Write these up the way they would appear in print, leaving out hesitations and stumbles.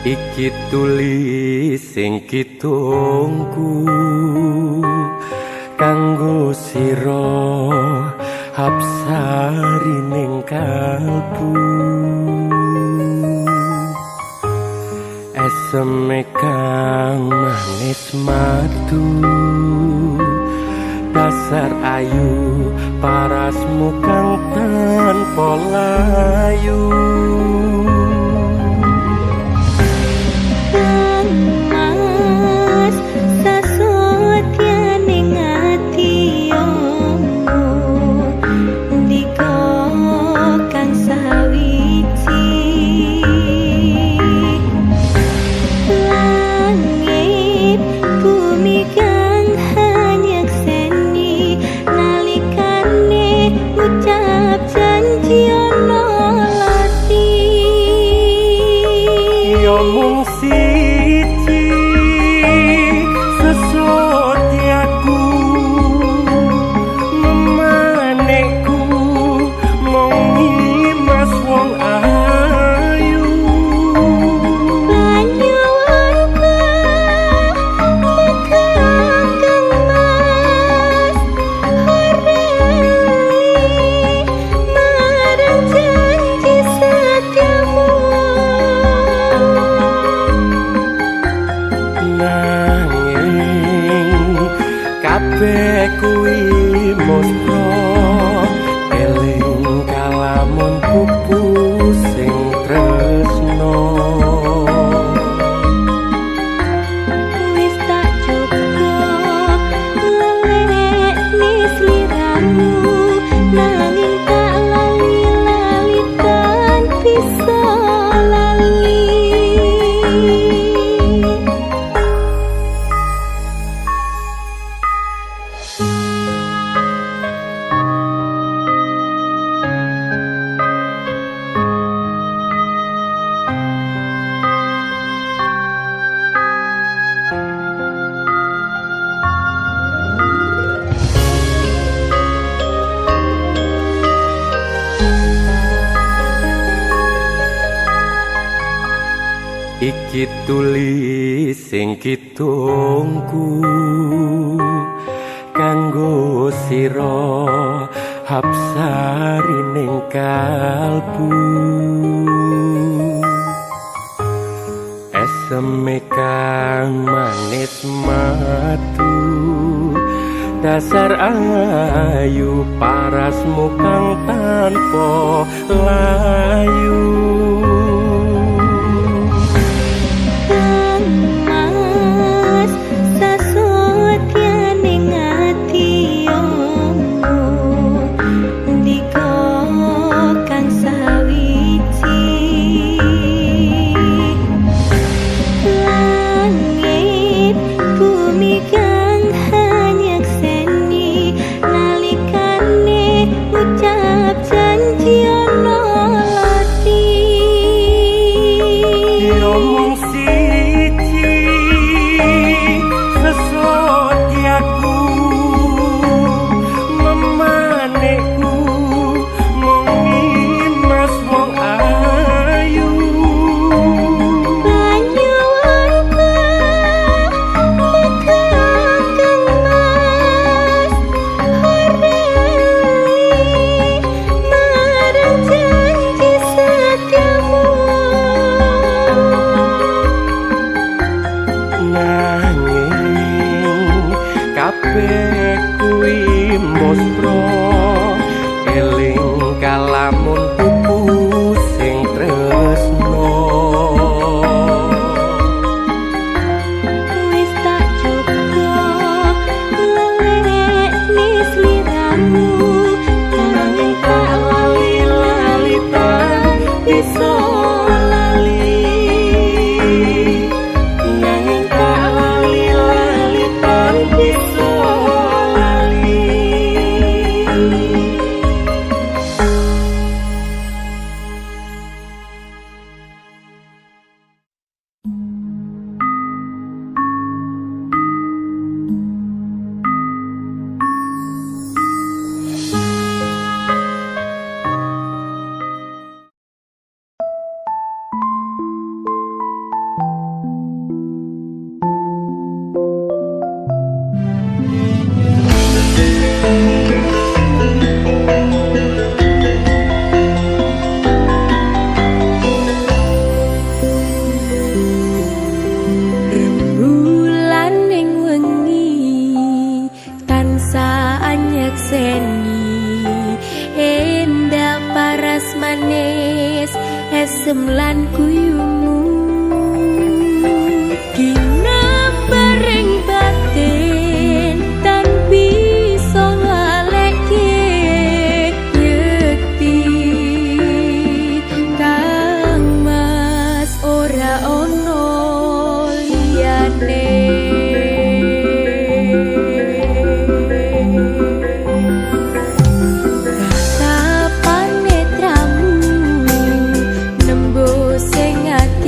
Iki tulis sing kitungku kanggo sira hapsari ning kalbu. Eseme kang manis madu, dasar ayu parasmu kang tanpa layu. Mas sasotya ning ati ndika kang sawiji, langit bumi kang hanyakseni nalikane ngucap janji ana lati. Ya mung siji sesotyaku memanekku mung ngimas wong ayu. Banyuwanka maka kang mas ora lali marang janji setiamu. Nanging kabeh kuwi mustro eling kalamun pupus sing tresno. Wis tak cukup lelekne sliramu, nanging tak lali-lali tan bisa lali. Iki tulis sing kitungku kanggo sira hapsari ning kalbu. Eseme kang manis madu, dasar ayu parasmu kang tanpa layu. Kang mas sasotya ning ati ndika kang sawiji, langit bumi kang hanyakseni nalikane ngucap janji ana lati. Manis esem lan guyumu ginambaring batin tan bisa ngalehke yekti. Kang Mas, ora ono liyane. Tatapan netramu nembus sing atiku.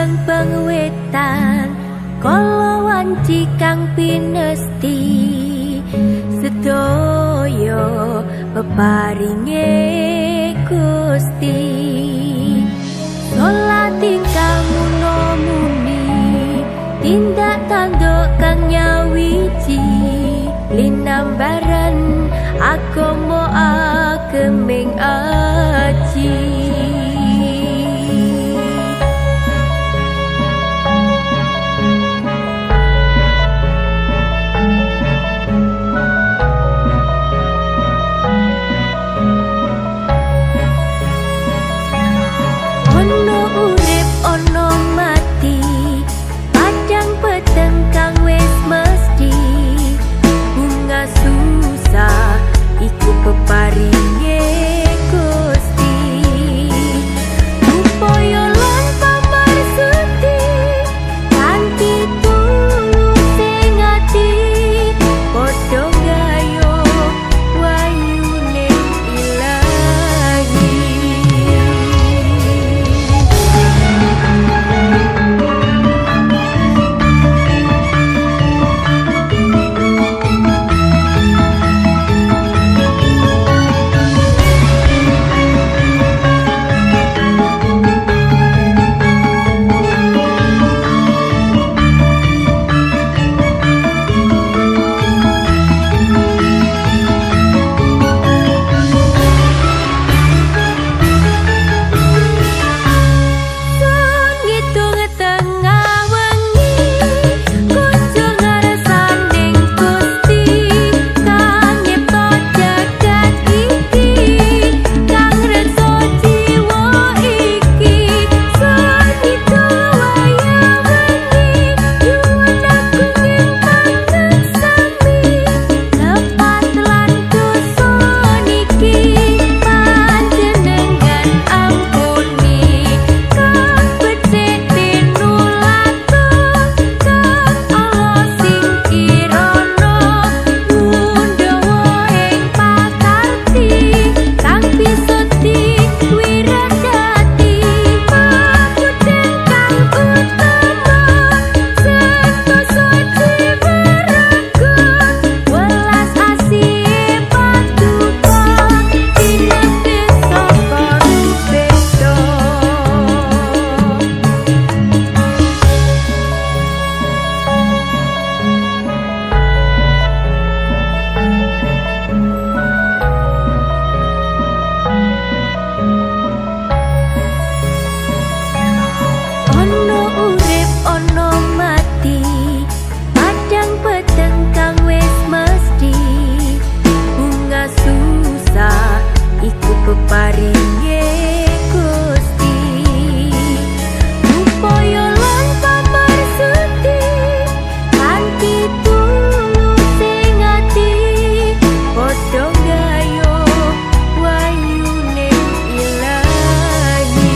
Bang-bang wetan kala wanci kang pinesti sedaya peparinge Gusti. Salat ingkang muni tindak tanduk kang nyawiji linambaran agama ageming aji. Ono urip ono mati, padang peteng kang wis mesti, bunga susah iku peparinge Gusti. Upaya lan pamarsuti kanthi tulus sing ati padha gayo wayune ilahi. Sun ngitung tengah wengi, kunjung ngarsaning Gusti kang nyipta jagat iki, kang reksa jiwa iki. Sun ngitung wayah wengi, nyuwun agunging pangeksami, lepat lan dosa niki panjenengan ampuni. Kang becik tinulatu, kang ala sing kirana, ngundhawa ing pakarti, kang bisa diwiradati, pabuten kang utama, sentosa jiwa raga, welas asih paduka, tinebih saka rubeda. Ono urip ono mati, padang peteng kang wis mesti, bunga susah iku peparinge Gusti. Upaya lan pamarsuti kanthi tulus sing ati padha gayo wayune ilahi.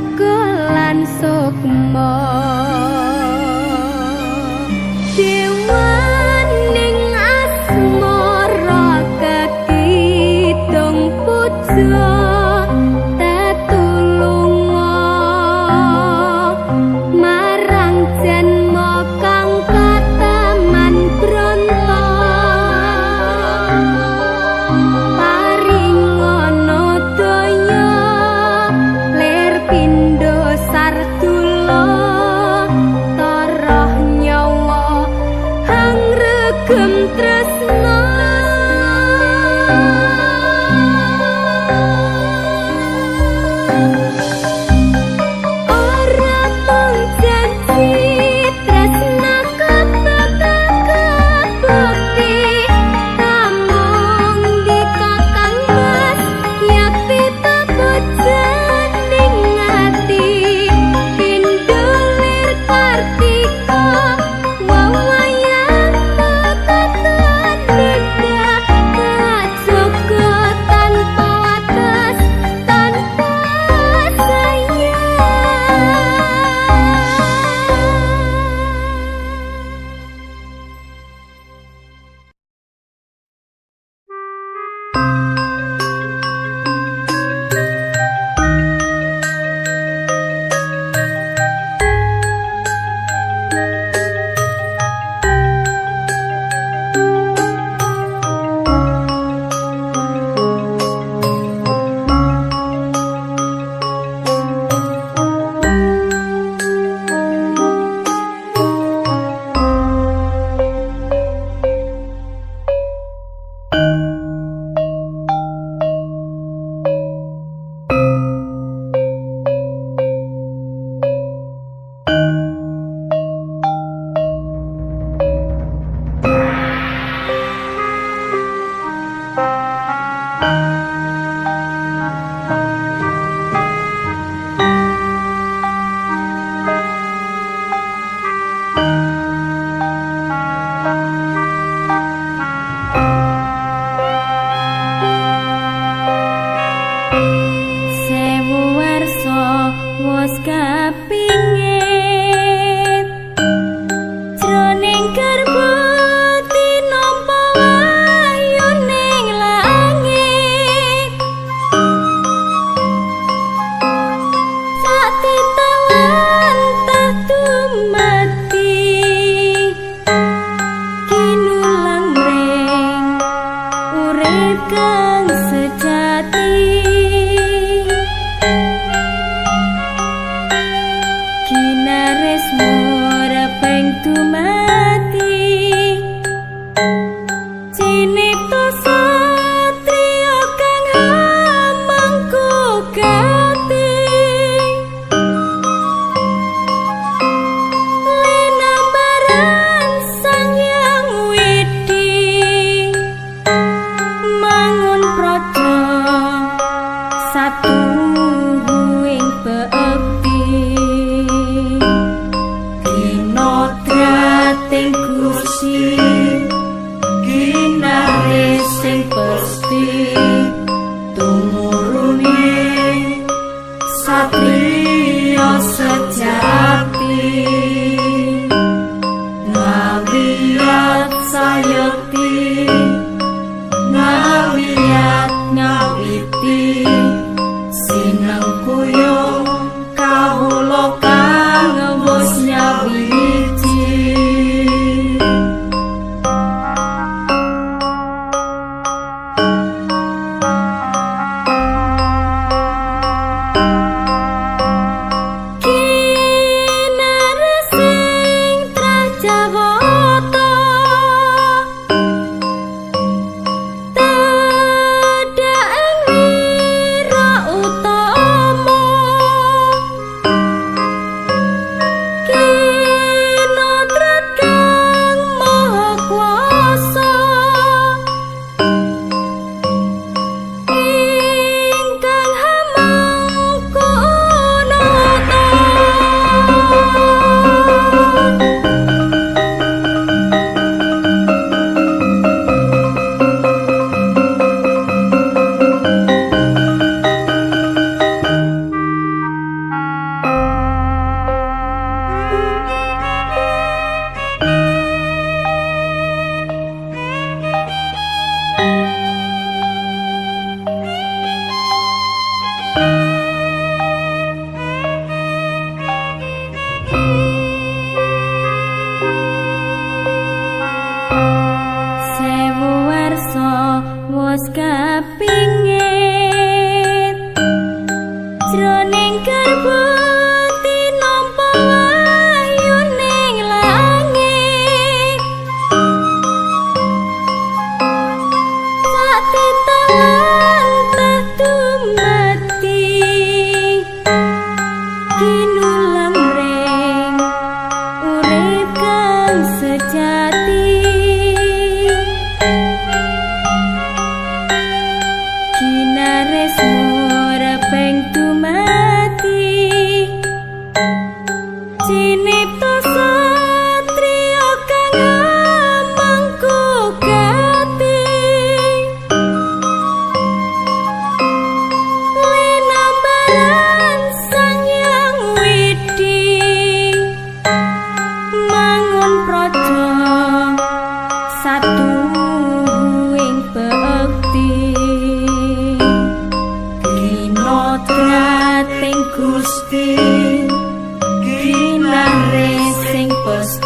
yoga lan sukma. Dewaning asmara kakidung puja tetulunga marang janma kang kataman bronto paringana daya lir pindha sardula toroh nyawa hang regem tresna. Ora mung janji tresna kebakti tamung dikakang mas yakti pepujaning ati pindho lir kartika wawayang pekaton nenda kajogo tanpa wates tanpa sayang. Sewu warsa wos kapingit jroning garba tinampa wahyuning langit satitawan dumadi kinulang ring urip kang sejati.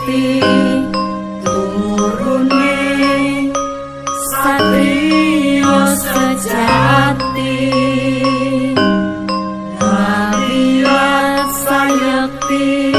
Sayekti tumurune satriya sejati. Ngabiyat sayekti.